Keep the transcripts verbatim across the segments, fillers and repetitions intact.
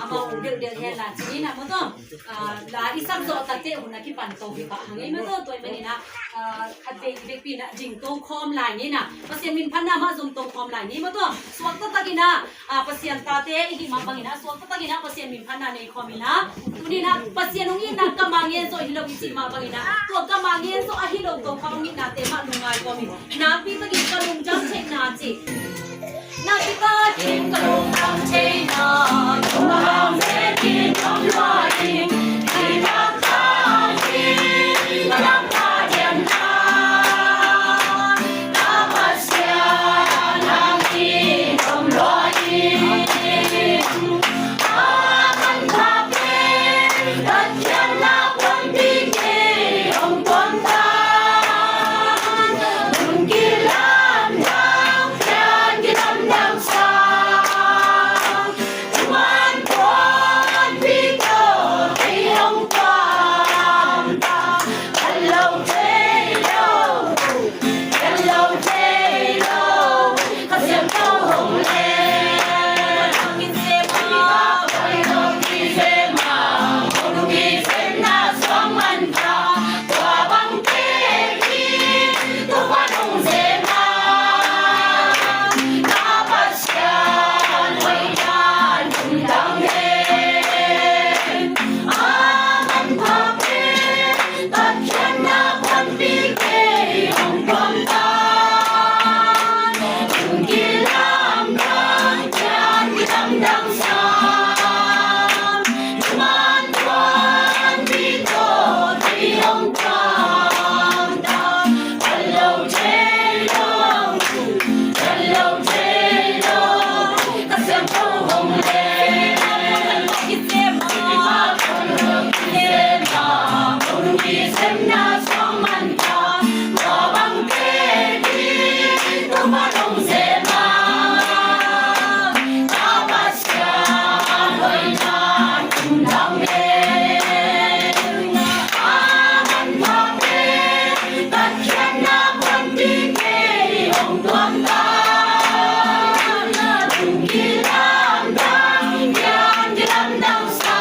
Amau hong delhdelh hen la ci ni na maw taw. Ah, la i sak zawh takte hun a kipan to hi pah hang ei maw taw. Tua ahih manin ah, ah, khat vei i vekpi in ah ding to khawm lai ni na. Pasian minphatna mah zong to khawm lai ni maw taw. Suak taktak in ah, ah, Pasian tate i hih mah bangin ah, suak taktak in ah Pasian minphatna nei khawm in ah. Tuni in ah Pasian hong itna kammal ngen zawh hi lo i cih mah bangin ah, tua kammal ngen zawh ahi lo to khawm hong itnate mah lungngai kawm in. Nakpi takin ka lungdam theihna cih. Nakpi takin ka lungdam theihna, tua hang zetin hong lua in, i nakpi takin ka lungdam theihna, na Pasian nang in hong lua in. A manpha pen Pathian na kuanpih kei hong tuamtan, lungkim lamdang, pian kilamdang sa, thuman kuanpih tawh kei hong tuamtan, a lo thei lo. Pathian na kuanpih kei hong tuamtan, lungkim lamdang, pian kilamdang sa, thuman kuanpih tawh kei hong tuamtan, a lo thei lo. Pathian na kuanpih kei hong tuamtan, lungkim lamdang, pian kilamdang sa,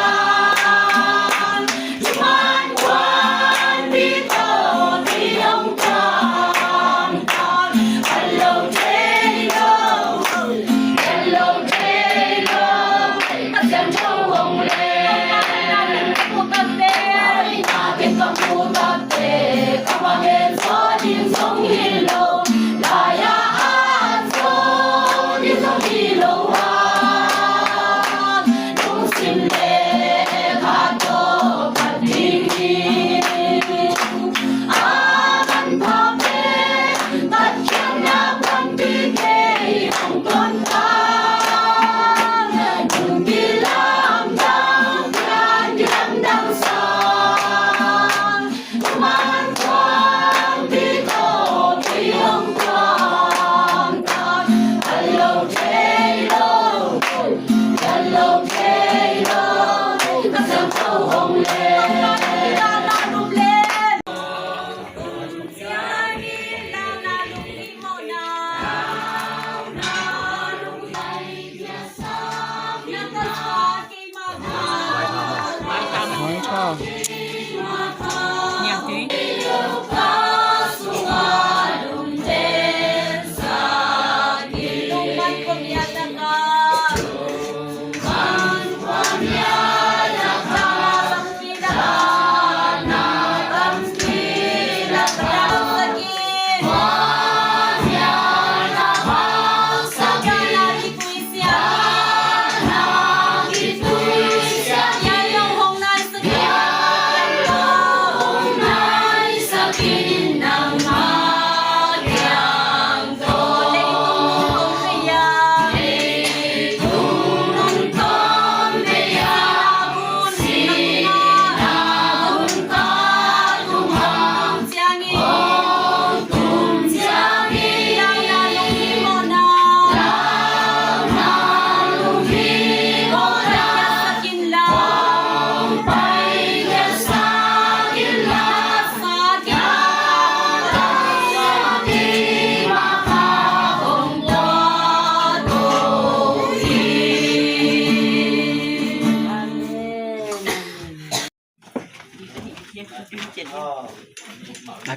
thuman kuanpih tawh kei hong tuamtan, a lo thei lo.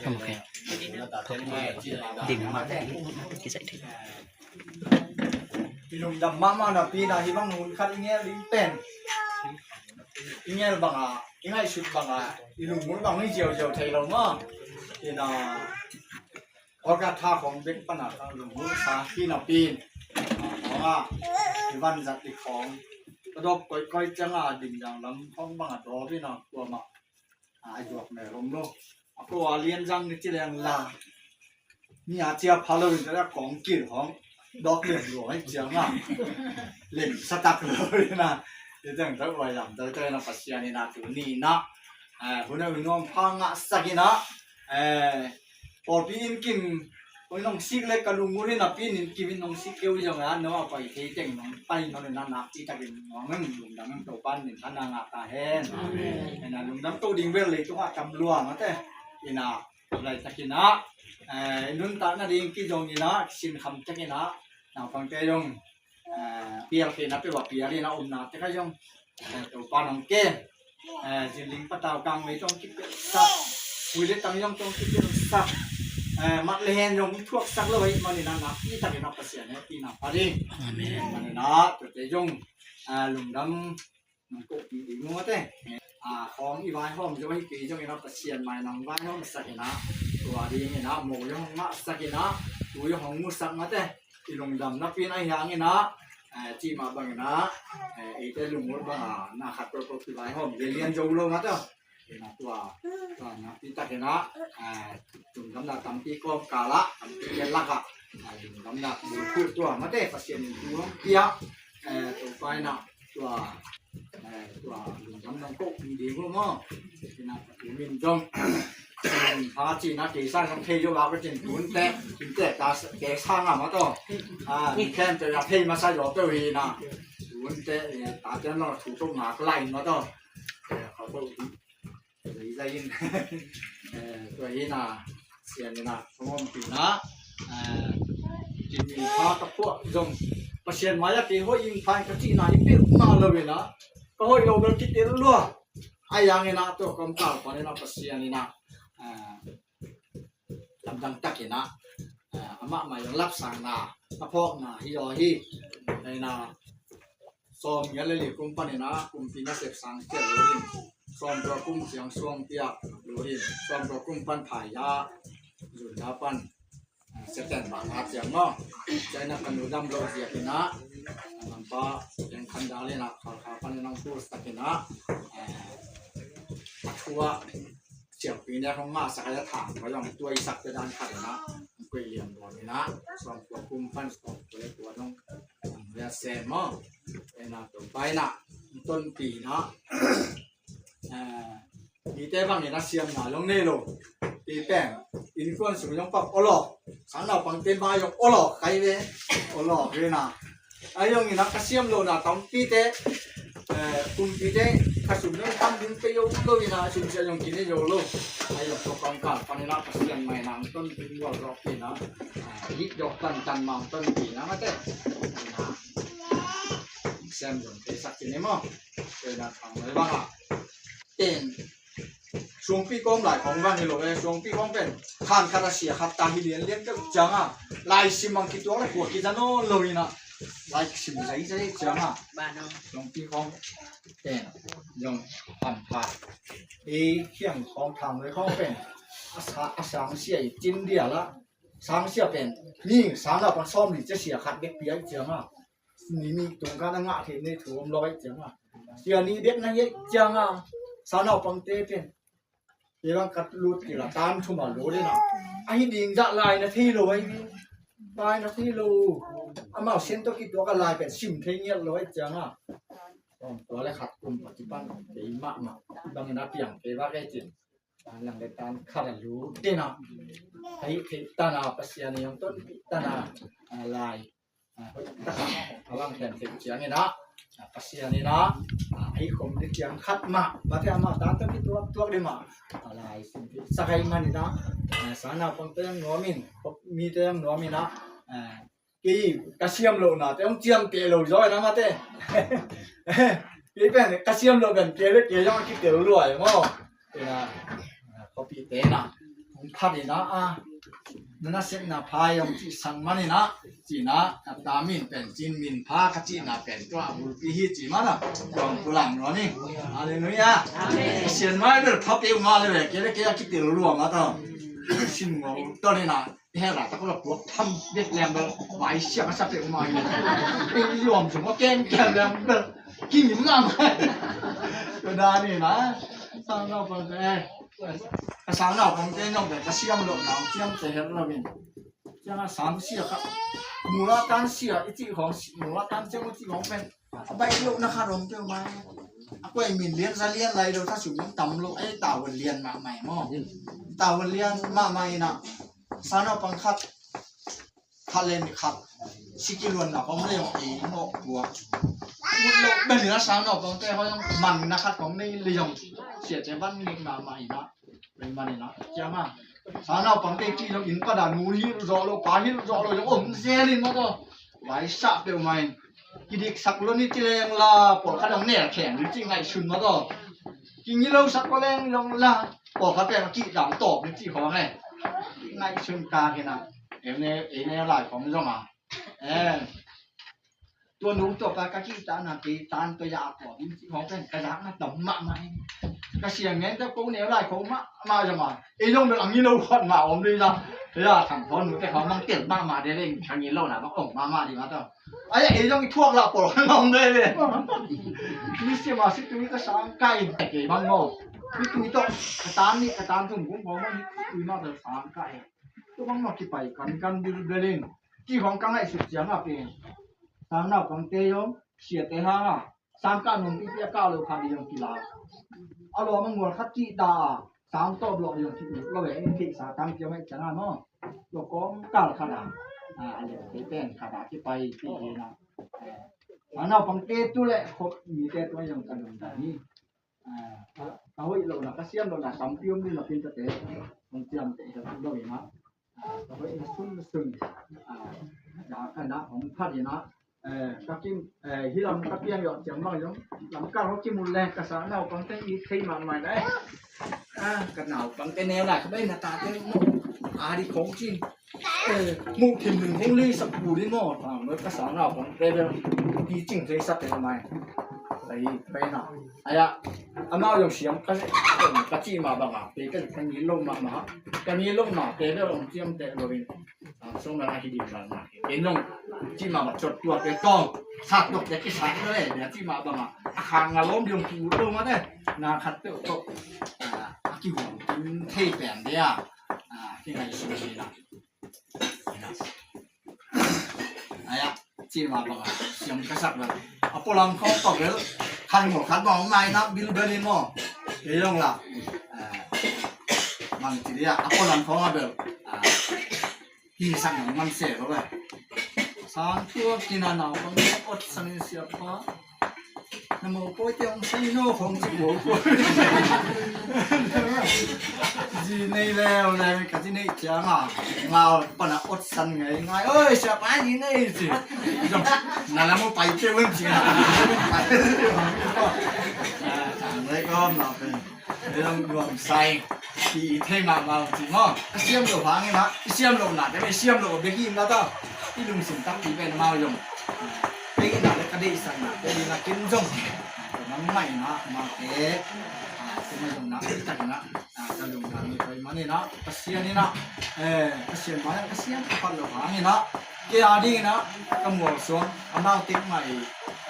Ka mu khe. Dim mah. Ki zaih thei. I lungdam mahmah napi-in ah hih bang hun khat i ngel ding pen, i ngel bang a, i ngaihsut bang a, i lungmuan bang i ziauziau thei lo maw. Ina Golgotha khawng bek pan a ka lungmuan sa hi napi-in, a, khawng a i vanzat ding khawng ka dawp koikoi ciang a, ding dang lam khawng bang a dawp in a, kuamah a, a zuak mel om lo. A ko a lian zang ni ci leng la, ni a cia pha lo in, a kawng kil hong dawk lian lo ai ciang a, lem sa tak lo in a, i teng tak uai lam tak tak in a, Pasian in a tuni in a, eh, hun a hun nuam pha ngah sak in a, eh, pawlpi inn kim hong nong sik le ka lungmuan in a, pi inn kim in nong sik keu zong a, no a pai thei teng nong pai nong in a, nakpi takin nuam in lungdam in Topa min than a ngah ta hen. Amen. In a lungdam to ding bel leitung a tam lua mate. In a laitak in a, eh, nuntakna ding kizong in a, kisin kham tak in a, naupangte zong, eh, pial khe na pe va pial in a, omna te kha zong, eh, Topa nong kem, eh, zinling patau kang mei zong kipelsak, vui le tang zong zong kipelsak, eh, mat le hen zong thuaksak lo ahih manin a, nakpi takin a Pasian hehpihna pia ding. Amen. Manin a tuate zong, eh, lungdam nong kohpih ding uh mate. A, khawng i vaihawm zo hi kei zongin a, Pasian mai nong vaihawm sak in a, tua ding in a, mo zong hong ngah sak in a, tu zong hong mu sak mate. I lungdam napi-in a hi hang in a, eh, cih mah bang in a, eh, eite lungmuan bang a, na khat peuhpeuh kivaihawm lianlian zo lo mate. In a tua, tua nakpi tak in a, eh, lungdamna tampi kawmkal ah, tampi te lak ah, eh, lungdamna bulphuh tua mate, Pasian in tu hong pia, eh, Topa in a tua, eh, tua lungdam nong kohpih ding uh maw. In a Pathian min zong, Pasian pha cihna kei sang zong thei zo a, Pasian tunte, tunte ta ke sang a maw taw. Ah, mi khen te a thei masa zo peuh hi na. Tunte, eh, ta tian lo thu tuk ngak lai maw taw. Eh, kha peuh hi. Zai zai in. Eh, tua hi na, Sian in a, hong ompih na. Eh, Kin min pha ka phuah zong, Pasian mai a kei hoih ing pha in ka cihna hi peuhmah lo in a, ka hoih lo bel kitel lua. A yang in a, tua kawmkal pan in a Pasian in a, eh, lamdang tak in a, eh, amah mai zong lapsangna, a phawkna hi zaw hi. In a, sawm giat le li kum pan in a, kumpi nasep sang ciat lo in, sawm tua kum ciang suang piak lo in, sawm tua kum pan phai a, zun a pan, eh, September a ciang maw. China ka nu dam lo ziak in a, a nampa, Eng Khan Dal in a, Khalkha pan in a hong tus tak in a, eh, a thu a, siangpi nek hong ngahsak a, thang ka zong tuaisak te dan khat in a, hong koih liam bawn in a, sawm tua kum pan sawm tua le tua dong, hong lia sem maw. In a Topa in a, hong tonpih in a, eh, mite bangin a siamna zong nei lo. Pi pen, innkuan sung zong pap awlawk, sang naupangte mai zong awlawk kai ve, awlawk ve na. Ahi zongin a ka siam lohna tampite, eh, kumpite, ka sum zong tam ding pe zo lo in a, sum sia zong kine zo lo. Ahi zong tua kawmkal panin a ka siam mai nang ton ding gual zawk in a, eh, hih zawk tantan mang ton ding a mate. Siam zong pe sak kine maw. Tua in a thang mai bang a. Pen suangpi kawm lai khawng bang hi lo e, suangpi kawm pen khan khat a sia khat ta hi lianlian keuh ciang a, lai sim ang kituak le khua kiza nawn lo in a, lai sim zaizai ciang a, suangpi kawm pen zong pan pha. Ei khiang khawng thang le khawng pen a sa, a sang sia i cin dia la, sang sia pen ni sang la pan sawm li cia sia khat bek pia i ciang a, ni ni tung kan a ngah theih nei thu om lo i ciang a, sia ni bek na hi i ciang a, sang naupangte pen Kei bang ka lut kila tan thum a lut in a, ahi ding zah lai na thei lo ahi. Lai na thei lo. Amau sian tawh kituak a lai pen sim thei ngiat lo ahi ciang a, tua le khat kum pah kipan kei mahmah bangin a piang kei bak ahi cin. Tan lang le tan khat a lut in a, ahi thei tan a, Pasian in hong tonpih tan a, a lai a, hoih taka a bang khen theih ciangin a, a, Pasian in a, a, ahi khom ding ciang khat mah, mate amah tan tawh kituak tuak ding mah, a, lai sim theih sak ahih manin a, a, sang naupangte zong nuam in, mite zong nuam in a, a, kei ka siam lohnate zong ciamteh lo zaw in a mate. Kei pen ka siam loh pen kei le kei zong a kitel lua e maw. Ina, a, khuapihte in a, Hong phat in ah, a, na nasepna pha hi hong cih sang man in ah, ci in ah, a ta min pen Cin Min Pha ka cihna pen tua a bulpi hi ci man a, Tuang Pu Lang Nuam in. Halleluiah. Amen. Sian mai bel pha peuhmah le ve, kei le kei a kitel lua mah tawh. Sin ngol ton in ah, hel a tak la puak tham bek lem bel, vai siak a sa peuhmah hi. Ei liam sung a kem kem lem bel, kingim mahmah. Tua dan in ah, sang naupang te, eh. Ka sang naupangte nong pen ka siam loh nang ciamteh het lo in. Ciang a sam sia kha. Mula tan sia i cih khawng, mula tan sia i cih khawng pen a baih lohna khat om peuhmah. A kuai min lian za lian lai lo, tha sum tam lo, ei tawel lian mahmah maw. Tawel lian mahmah in ah sang naupang khat, khat le ni khat sikiluanna khawng le zong ei mawh puak. Ut loh bel in ah sang naupangte hawh zong manna khat khawng nei le zong siate van ngek mahmah in ah. Tua ahih manin ah, ciang a, sang naupangte cih zong inn pan a nu hilh zawh lo, pa hilh zawh lo zong om zel in mah tawh. Vai sa peuhmah in. Kidiksak lo ni ci leng la, pawlkhat zong nel kheng ding cih ngaihsun mah tawh. Kingilo sak lo leng zong la, pawlkhat pen a kihdan tawp ding cih khawng e. Ngaihsun kak in ah, ei ne, ei ne lai khawng zong a. Eh. Tua nu tua pa ka kihtakna kei tan tua zah a tua ding cih khawng pen ka zakna tam mahmah hi. Ka siang ngen tua ko neu lai ko mahmah zong a. Ei zong bel a ngilo khat mah om ding la. Ei a thang thawn nu te khawng mang tel mahmah ding leng ka ngilo na bang ong mahmah ding mah tawh. Ai ei zong i thuak lah pawl khat om ding leng. Ni sia mah si tui ka sang kai kei bang maw. Ni tui tawh ka tan ni ka tan thum kum khawng mah ni tui mah ka sang kai. Tua bang mah kipai kan kan bilbel in. Cih khawng ka ngaihsut ciang a pen sang naupangte zong siate hang a sang kah nung pi pi a kah lo khat ding zong kila. A lawm a mual khat cih ta a sang tawp lawh ding zong ki ut lo e, in theihsa tam ciang ngaih ciang a maw. Tua kawmkal khat a, a, a lem kei pen khat a kipai pi hi na. Sang naupangte tu le khop mite tu zong ka lungdam hi. A, ka, ka hoih lohna, ka siam lohna tampi om ding napi in tate hong ciamteh hi lo in ah. A, ka hoihna sunsun, a, dak in ah hong phat in ah, eh, ka kim, eh, hih lam ka piang zawh ciang bang zong lamkal hong kimu leng ka sang naupangte it thei mahmah in ah, eh. A, ka naupangte neu lai ka bai na tate mu a di khong cin. Eh, muh thim ning hong leisak bu ding maw, tang noi ka sang naupangte bel hi cing leisak te mai. Lai pai na. Ai a, amau zong siam ka, ka cih mah bang a, kei ka, ka ngil lo mahmah. Ka ngil lo mah, kei bel hong ciamteh lo in. A, sung na hi ding bang a. Kei nong cih mah bang cot tua te tong. Sat tok te kisat lo e, bia cih mah bang a. A khang a lom ding hong ki ut lo mah te. Na khat te tok. A, a kihuam thei pen de a. A, kingaihsun hi na. Ai a, cih mah bang a, siam ka sak bel. A pualam khawng tawh bel, khan ngol khat bang om nai na bilbel in maw. Kei zong la. A, bang ci dia, a pualam khawng a bel. A, hi sak nang man se lo bel. Sang thua kina nau bang ot sang in siapa. Na mopawite hong sai no hong ci mopawite. Zi nei leuleu ka zi neih ciang a, ngau pan a ot san ngei ngai. Oi, siapa zi nei ci. Zong na la mopaite wen ci a. A, sang lei gawm na pen. Ei zong nuam sai. Ki i thei mahmah ci maw. A siam lo hang in a, i siam lo na te, i siam lo bek hi na ta. I lungsim tampi pen amau zong. Pengin a le ka deihsakna te ding a ken zong. Ka nang mai na, amau te. A, ken zong na, i tak na. A, ka lungdam ni koi man in a, Pasian in a. Eh, Pasian man in a, Pasian ka phat lo hang in a. Kei a ding in a, ka mual suang, amau tek mai,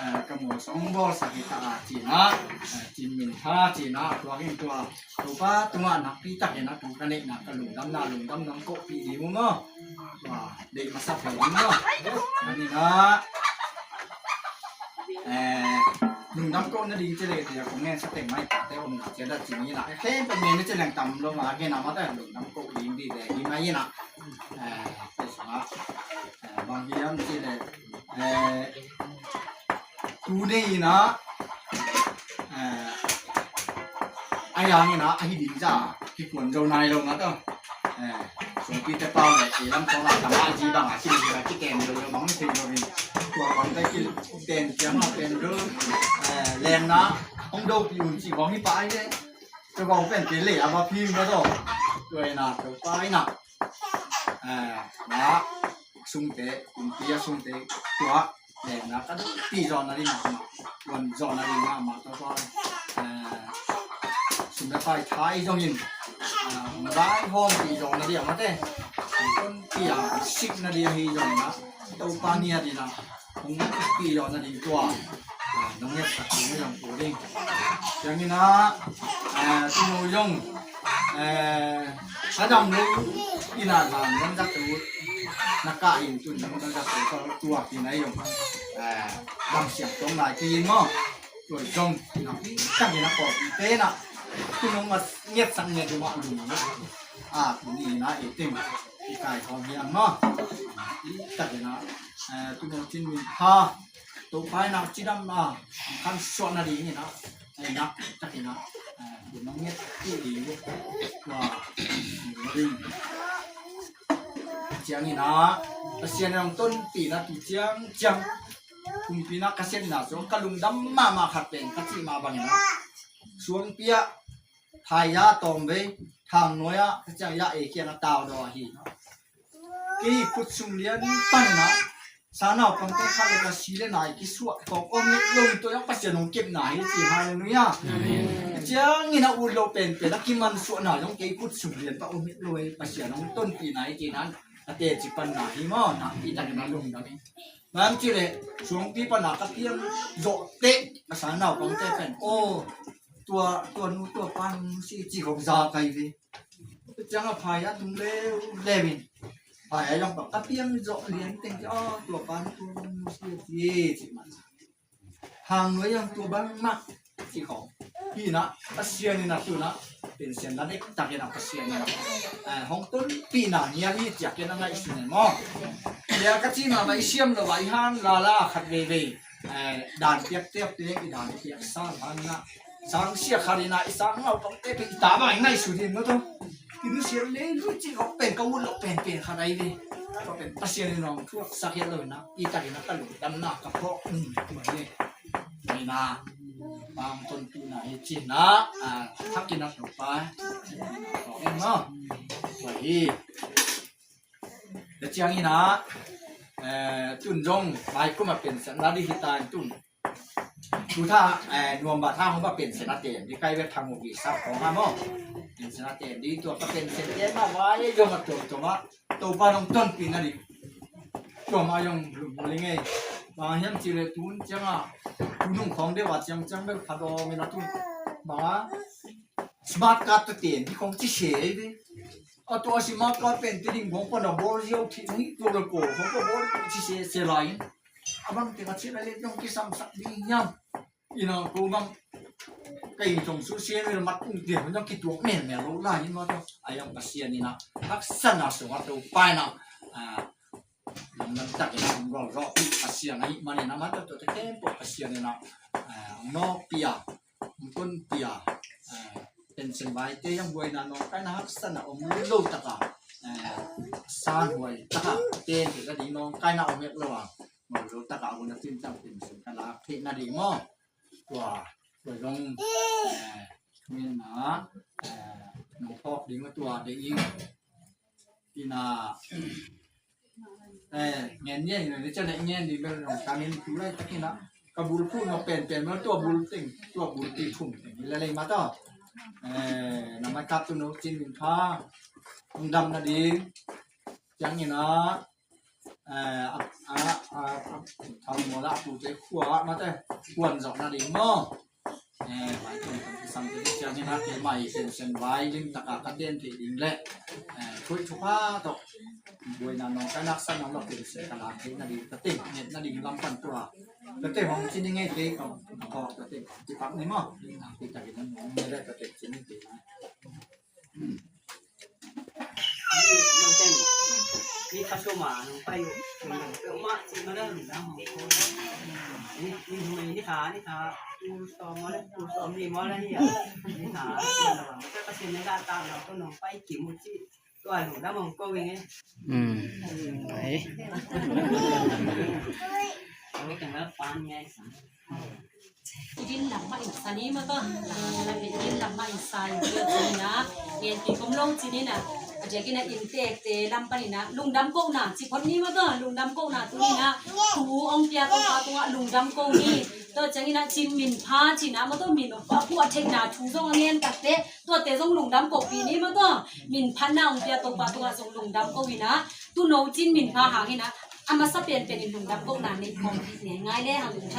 eh, ka mual suang bawlsak hi ta a ci in a. Eh, Cin Min Pha ci in a, tua in tua. Topa tungah nakpi takin a tu ka neihna ka lungdamna lungdam nang kohpih ding uh maw? Tua deih masa pen ding maw? Tua ni na, eh, lungdam kohna ding ci le tia kong ngen sa teng mai tate omna cia da ci ni na. Khempeuh ngen na ci leng tam lo ma, ngen a mate lungdam koh ding di le hi mai na. Eh, tua sanga, eh, bang hiam ci le, eh, tu nei na, eh, a yang in a, a hi ding za, kikuan zo nai lo na tawh. Eh, sungpi te pau le, i lam tawh la, tama zi bang a, si zi la, kiten zo lo, bang thei lo in. Tua bang te kiten, kiang a pen zo, eh, lem na, hong do pi un ci bang hi pa ai le. Tua bang pen ke le, a ba pi na tawh. Tua ina Topa ina, eh, na sungte, kumpi a sungte tua, eh, na ka pi zawh nading mahmah, tuan zawh nading mahmah Topa, eh, sum le pai thai zongin, eh, vai hawm pi zawh nading a mate, kon pi a sik nading ahi zongin a, Topa ni a ding a, hong pi zawh nading tua, ah, nong ngetsak ding zong tua ding. Ciangin ah, ah, tuno zong, eh, a dam lo ina lam nong zak tu, na ka in tun nong zak tu, tua pi na zong, eh, dam siang tong lai pi in maw. Tua zong, na pi tak in a ko pi te na, tuno ma ngetsak nget du ma lum na. Ah, tuni na i ting, i kai khawm hiam maw. Pi tak in a, eh, tuno cin min pha, Topa in a cidam a, kan suah nading in a, eh, nak tak in a, eh, bu nong nget tu ding bu. Tua, ding. Ciangin a, Pasian in hong tonpih na tu ciang, ciang. Kumpi na ka sepna sung, ka lungdam mahmah khat pen, ka cih mah bangin a. Suangpi ah, Thaiza tawm vei, Thangnuai ah, ka ciang ya e kiang a tau daw ahi. Kei khut sung lian pan na, sangnaupangte khat le ka si le nai kisuah tawk om nget lo in tua zong Pasian hong kepna hi ci, halleluiah. Amen. Ciangin a ut lo penpen, a kimansuahna zong kei khut sung lian pan om nget lo hi, Pasian hong tonpihna hi ci nan, a teci panna hi maw, nakpi takin a lungdam hi. Bang ci le, Suangpi pan a ka piang zawh teh, a sangnaupangte pen, aw, tua, tua nu, tua pa nu si ci khawng za kai ve. Ciang a phai a tung leuleu in. Phai a zong ka piang zawh lian teng ci, aw, tua pa nu, tua pa nu si ci, ci man. Thangnuai zong tua bang mah ci khawng. Hi na, Pasian in a tu na, pension la nek tak in a Pasian in a. Eh, hong tonpihna ngial hi ciak in a ngaihsun e maw. Lia ka ci mah mah i siam lo a i han lala khat veivei. Eh, dan piak tiak te, i dan piak sang hang na. Sang sia khat in a, i sangnaupangte pen i ta bang i ngaihsut in maw tua. Ki nusia lel uh cih khawng pen ka ut loh penpen khat ahi ve. Tua pen Pasian in hong thuaksak hi lo in a, i tak in a ka lungdamna ka phawk, um, tua hi. Tua hi na, bang tonpihna hi ci na, ah, thak in a Topa. Phawk in maw. Tua hi. Tua ciangin a, eh, tun zong, mai kum a pension la ding hi ta in tun. Tu tha, eh, November tha hong pa pension a ten ding, kai ve thang uh ki sap hong ha maw. Pension a ten ding, tua pa pension ten ma vai zong a tuamtuam a, Topa nong tonpih na ding. Tua ma zong lungmuang ing ei. Bang hiam cih leh tun ciang a, tu nung khawng deuh a ciang ciang bel khat om in a tun. Bang a, smart card tawh ten ding khawng ci se ei ve. A tua smart card pen te ding bawng pan a bawl ziau thih nung hi tua le ko khawng ko bawl ci se se lai in. A bang teng a cih lai leh zong kisamsak ding hiam. Ina ko bang kei tong su sian le mat ung tian zong kituak men men lo lai in maw tua. A yang Pasian in a haksatna sung a Topa in a, ah, lamdang takin a hong rawlrawpih Pasian ahih manin a, amah tawh tuate khempeuh Pasian in a, eh, hong nawkpih a, hong tonpih a, eh, pension vaite zong buaina nawngkaina haksatna om lo taka, eh, sanhuai taka tenpih nading nawngkaina om het lo a, om lo taka a hun a cintang pension ka lak theih nading maw. Tua, tua zong, eh, min na, eh, nong phawk ding a tua de ing. Ina, eh, ngen ngen, ina, ni chan ngen ding bel nong kamin tu lai takin a. Ka bulphuh nong penpen bel tua bul teng, tua bul ti thum teng. Ila lei ma ta. Eh, na mai kap tu no cin min pha. Hong dam nading. Ciangin a, eh, a, a, a, a, thang mo la tu te khua ma te. Kuan zok nading maw. Eh, vai tong tong kisam te ciang in a keimah i pension vai lim taka ka ten theih ding le, eh, thuih thupha tawh buaina nawngkaina haksatna om lo pension ka lak theih nading, ka teng nget nading lam pan tua. Ka teng hong ci ni ngei te ka, ka teng ci pak ni maw. Nakpi takin a nuam ni le ka teng ci ni te. Ni khat ko ma nong pai uh. Nong pai uh ma ci ma da nong da hong ko. Ni, ni hong ni tha, ni tha. Tu sawm ma da, tu sawm ni ma da hi a. Ni tha. Ka sin ni da ta nong ko nong pai kim uh ci. Tua nong da hong ko wing e. Hmm. Ai. Ko kan da pan ngai sa. I din lam mah in sa ni maw tua. I din lam mah in sa in tua cih ina, ngen pi kom lo cih ina, a diakin a inntekte lam pan ina lungdam kohna ci phot ni maw tua. Lungdam kohna tu ina, thu hong pia Topa tungah lungdam ko ni. Tua ciang ina Cin Min Pha cih ina maw tua, min a puah theihna thu zong a ngen takte, tuate zong lungdam kohpih ni maw tua. Min phatna hong pia Topa tungah zong lungdam ko ina, tuuno Cin Min Pha hang ina a masa penpen in lungdam kohna nei khawm ngaingai le hang.